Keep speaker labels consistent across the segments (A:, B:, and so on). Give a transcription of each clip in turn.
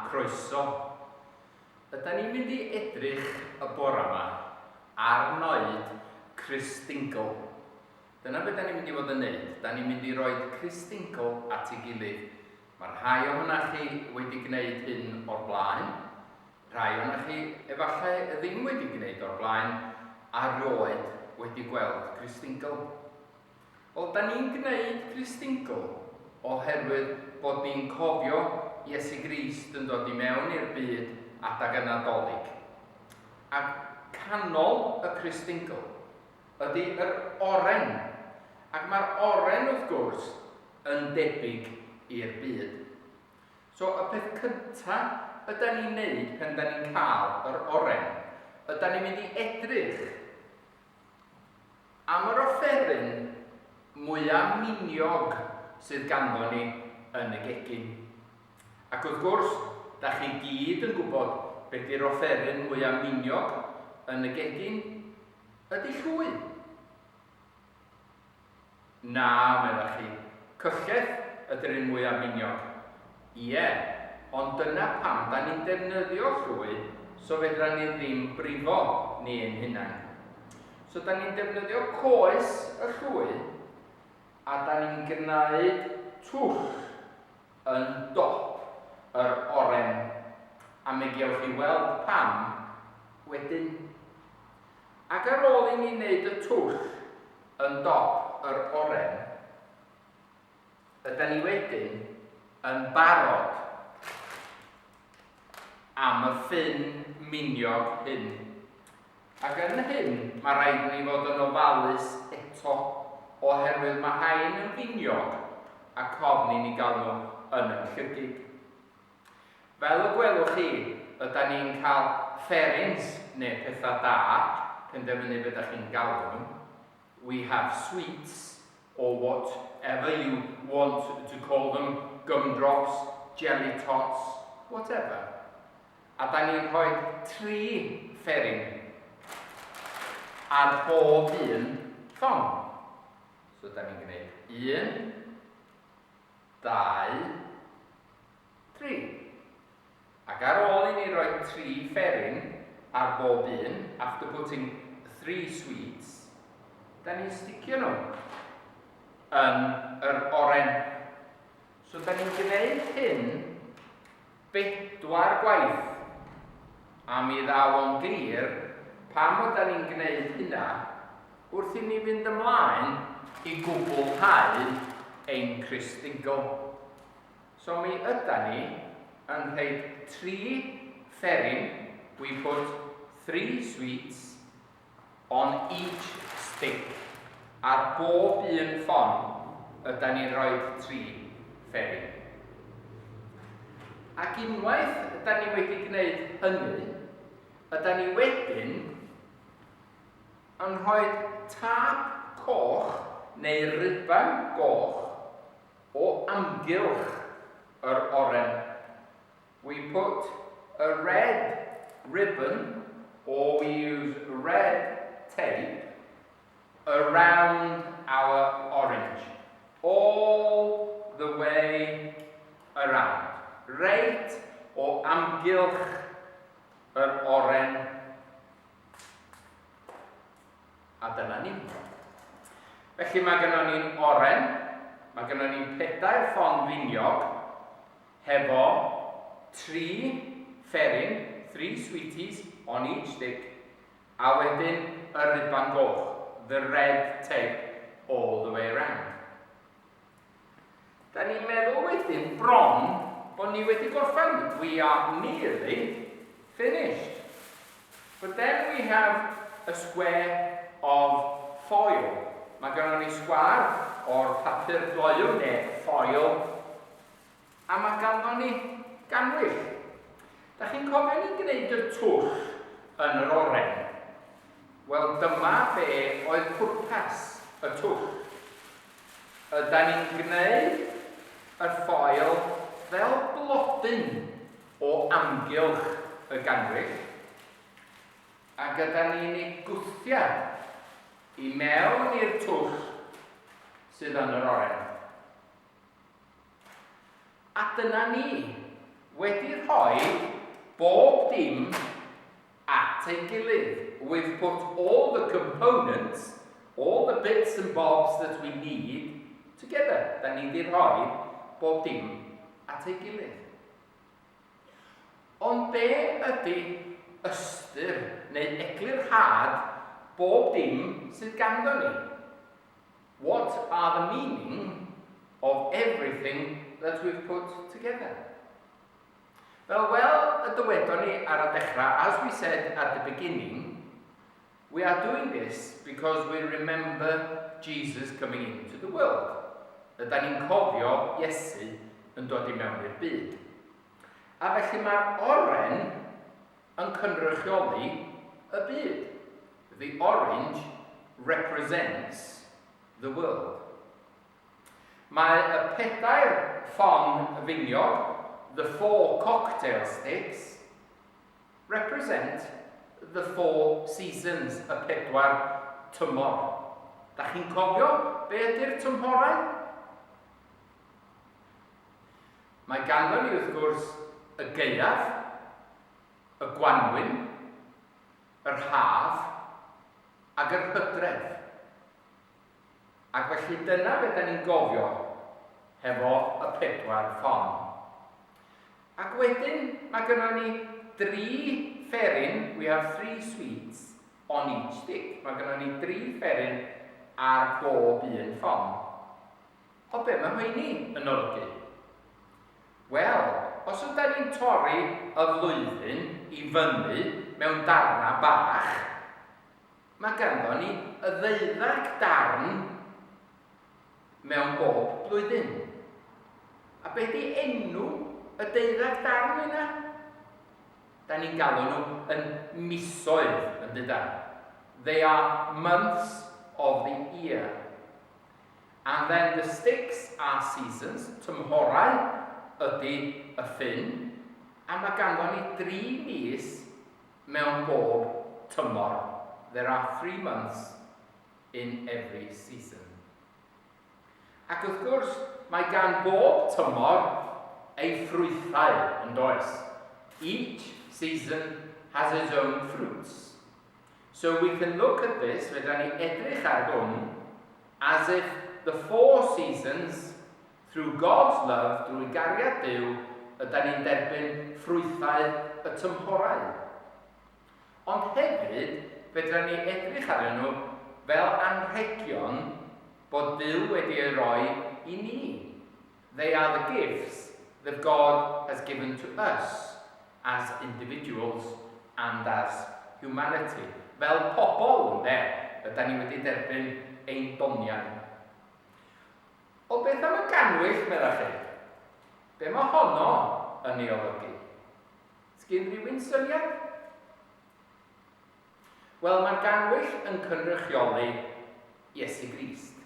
A: croeso. Ydan ni'n mynd i edrych y bora 'ma ar wneud Christingle. Dyna be' 'dan ni'n mynd i fod yn neud. 'Dan ni'n mynd i roid Christingle at ei gilydd. Mae rhai ohonoch chi wedi gwneud hyn o'r blaen, rhai ohonoch chi efallai ddim wedi gwneud o'r blaen a rioed wedi gweld Christingle. Wel, da ni'n gwneud Christingle oherwydd bod ni'n cofio Iesu Grist yn dod i mewn i'r byd adag y Nadolig. A canol y Christingle ydy yr oren. Ac mae'r oren, wrth gwrs, yn debyg i'r byd. So, y peth cynta yda ni'n neud pen da ni'n cael yr oren, yda ni'n mynd i edrych Am yr offeryn mwya miniog sydd ganddo ni yn y gegin. Ac wrth gwrs, da chi gyd yn gwybod be di'r offeryn mwya miniog yn y gegin, ydy llwy. Na, medda chi, cyllell ydy'r un mwya miniog. Ie, ond dyna pam da ni'n defnyddio llwy, so fedra ni ddim brifo ni ein hunain. So da ni'n defnyddio coes y llwy, a da ni'n gneud twll yn dop yr oren. A mi gewch chi weld pam wedyn. Ac ar ôl i ni wneud y twll yn dop yr oren, ydan ni wedyn yn barod am y ffyn miniog hyn. Ac yn hyn, mae rhaid i ni fod yn ofalus eto, oherwydd mae rhain yn finiog ac ofn i ni gael nhw yn yn llygid. Fel y gwelwch chi, ydan ni'n cael fferins neu pethau da, penderfynu be da chi'n galw nhw. We have sweets, or whatever you want to call them, gumdrops, jelly tots, whatever. A da ni'n rhoi tri fferin ar bob un ffon. So da ni'n gwneud un, dau, 3. Ac ar ôl i ni roi tri fferin ar bob un, after putting three sweets, da ni'n sticio nhw yn yr oren. So da ni'n gwneud hyn bedwar gwaith. A mi ddaw o'n glir pam yda ni'n gwneud hynna wrth i ni fynd ymlaen i gwblhau ein Christingle. So mi yda ni yn rhoid tri fferin, we put three sweets on each stick, ar bob un ffon yda ni'n rhoid tri fferin. Ac unwaith yda ni wedi gwneud hynny, yda ni wedyn yn rhoi tâp coch neu ruban goch o amgylch yr oren. We put a red ribbon or we use red tape around our orange. All the way around. Reit o amgylch yr oren. A dyna ni. Felly mae gennon ni'n oren, mae gennon ni'n pedair ffon finiog, hefo tri fferin, three sweeties on each stick, a wedyn y ruban goch, the red tape all the way around. Da ni'n meddwl wedyn bron bod ni wedi gorffen. We are nearly finished. But then we have a square of foil. Mae gennon ni sgwâr o'r papur gloyw neu foil a mae ganddo ni gannwyll. Da chi'n cofio ni'n gwneud y twll yn yr oren? Wel, dyma be oedd pwrpas y twll. Ydan ni'n gwneud y ffoil fel blodyn o amgylch y gannwyll, ac ydan ni'n ei gwthio i mewn i'r twll sydd yn yr oren. A dyna ni. wedi rhoi bob dim at ei gilydd. We've put all the components, all the bits and bobs that we need together. Da ni wedi rhoi bob dim at ei gilydd. Ond be ydy ystyr neu eglurhad bob dim sydd ganddo ni? What are the meaning of everything that we've put together? Fel wel y dywedon ni ar y dechrau, as we said at the beginning, we are doing this because we remember Jesus coming into the world. Yda ni'n cofio Iesu yn dod i mewn i'r byd. A felly mae'r oren yn cynrychioli y byd. The orange represents the world. Mae y pedair ffon finiog, the four cocktail sticks, represent the four seasons, y pedwar tymor. Da chi'n cofio be ydy'r tymhorau? Mae ganddo ni wrth gwrs y gaeaf, y gwanwyn, yr haf ac yr hydref. Ac felly dyna be da ni'n gofio hefo y pedwar ffon. Ac wedyn mae gynnon ni dri fferin, we have three sweets on each stick. Mae gynnon ni dri fferin ar bob un ffon. O be mae rheini yn olygu? Wel, os yda ni'n torri y flwyddyn i fyny mewn darnau bach, Mae ganddo ni y ddeuddag darn mewn bob blwyddyn. A be di enw y deuddag darn yna? Da ni'n galw nhw yn misoedd, yn dydan? They are months of the year. And then the sticks are seasons, tymhorau ydy y ffyn, a mae ganddo ni dri mis mewn bob tymor, there are three months in every season. Ac wrth gwrs, mae gan bob tymor ei ffrwythau, yn does? Each season has its own fruits. So we can look at this, fedra ni edrych ar hwn, as if the four seasons, through God's love, drwy gariad Duw, ydan ni'n derbyn ffrwythau y tymhorau. Ond hefyd, fedra ni edrych arnyn nhw fel anrhegion bod Duw wedi eu rhoi i ni. They are the gifts that God has given to us as individuals and as humanity. Fel pobl, ynde, ydan ni wedi derbyn ein doniau. O beth am y gannwyll, meddach chi? Be mae honno yn ei olygu? Sgin rhywun syniad? Wel, mae'r gannwyll yn cynrychioli Iesu Grist.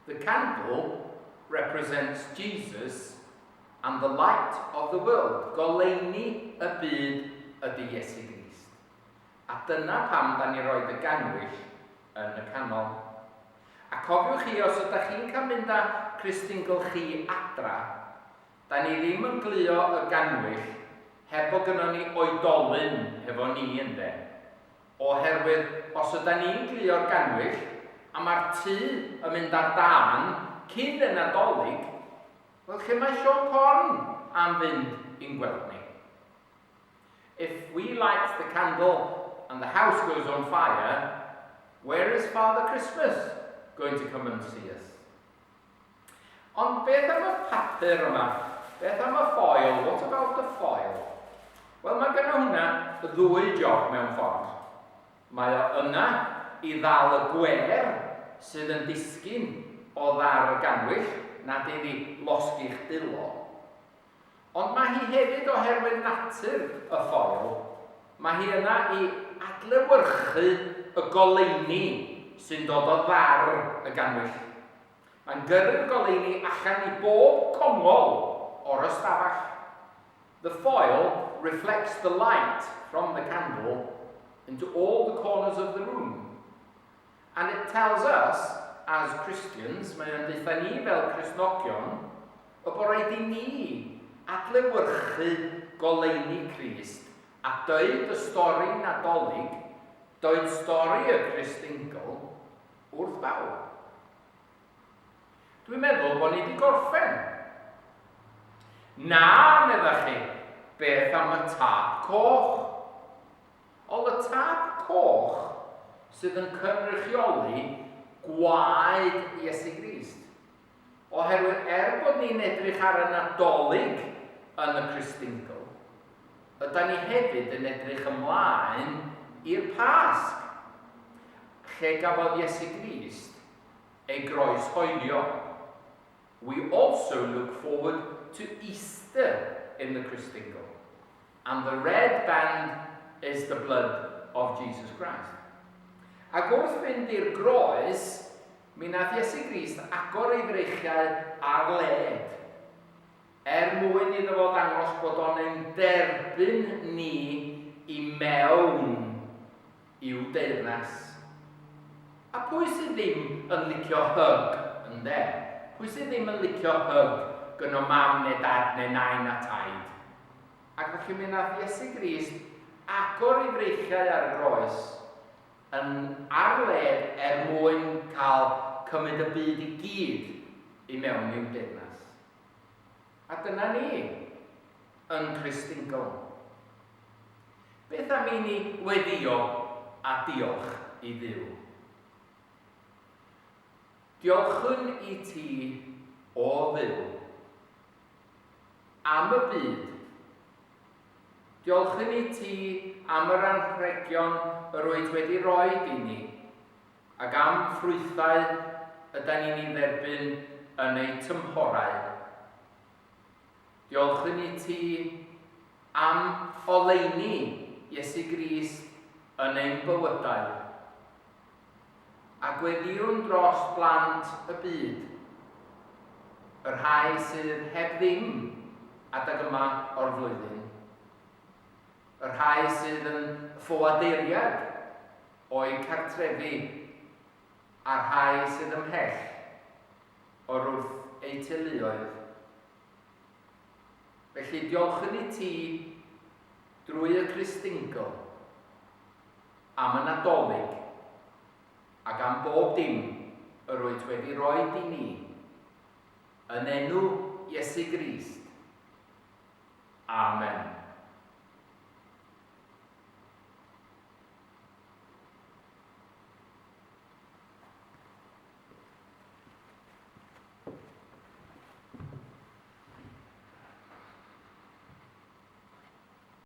A: The candle represents Jesus and the light of the world. Goleuni y byd ydy Iesu Grist. A dyna pam da ni roed y gannwyll yn y canol. A cofiwch chi, os ydach chi'n cael mynd â Christingle chi adra, da ni ddim yn gluo y gannwyll heb bod gynnon ni oedolyn hefo ni ynde. Oherwydd os ydan ni'n gluo'r gannwyll a mae'r tŷ yn mynd ar dân cyn y Nadolig, wel lle mae Siôn Corn am fynd i'n gweld ni? If we light the candle and the house goes on fire, where is Father Christmas going to come and see us? Ond beth am y papur yma? Beth am y foil? What about the foil? Wel, mae gyda hwnna ddwy job mewn ffordd. Mae o yna i ddal y gwer sydd yn disgyn o ddar y gannwyll, nad iddi losgi'ch dwylo. Ond mae hi hefyd oherwydd natur y ffoil, mae hi yna i adlewyrchu y goleuni sy'n dod o ddar y gannwyll. Mae'n gyrru'r goleuni allan i bob congol o'r ystafell. The foil reflects the light from the candle into all the corners of the room. And it tells us, as Christians, mae o'n deutha ni fel Cristnogion, y bod rhaid i ni adlewyrchu goleuni Crist a deud y stori Nadolig, deud stori y Christingle, wrth bawb. Dwi'n meddwl bod ni wedi gorffen. Na, medda chi, beth am y tâp coch? Ond y tâp coch sydd yn cynrychioli gwaed Iesu Grist. Oherwydd er bod ni'n edrych ar y Nadolig yn y Christingle, yda ni hefyd yn edrych ymlaen i'r Pasg, lle gafodd Iesu Grist ei groeshoelio. We also look forward to Easter in the Christingle. And the red band is the blood of Jesus Christ. Ac wrth fynd i'r groes, mi nath Iesu Grist agor ei freichiau ar led, er mwyn iddo fo ddangos bod o'n ein derbyn ni i mewn i'w deyrnas. A pwy sydd ddim yn licio hug, ynde? Pwy sydd ddim yn licio hug gynno mam neu dad neu nain a taid? Ac felly mi nath Iesu Grist agor ei freichiau ar y groes yn ar led er mwyn cael cymryd y byd i gyd i mewn i'w deyrnas. A dyna ni yn Christingle. Beth am i ni weddïo a diolch i Dduw? Diolchwn i ti, O Dduw, am y byd. Diolchwn i ti am yr anrhegion yr wyt wedi rhoid i ni, ac am ffrwythau ydan ni'n ei dderbyn yn eu tymhorau. Diolchwn i ti am oleuni Iesu Grist yn ein bywydau. A gweddïwn dros blant y byd, y rhai sydd heb ddim adeg yma o'r flwyddyn, y rhai sydd yn ffoaduriaid o'u cartrefi, a'r rhai sydd ymhell o'r wrth eu teuluoedd. Felly diolchwn i ti drwy y Christingle am y Nadolig ac am bob dim yr wyt wedi roed i ni, yn enw Iesu Grist. Amen.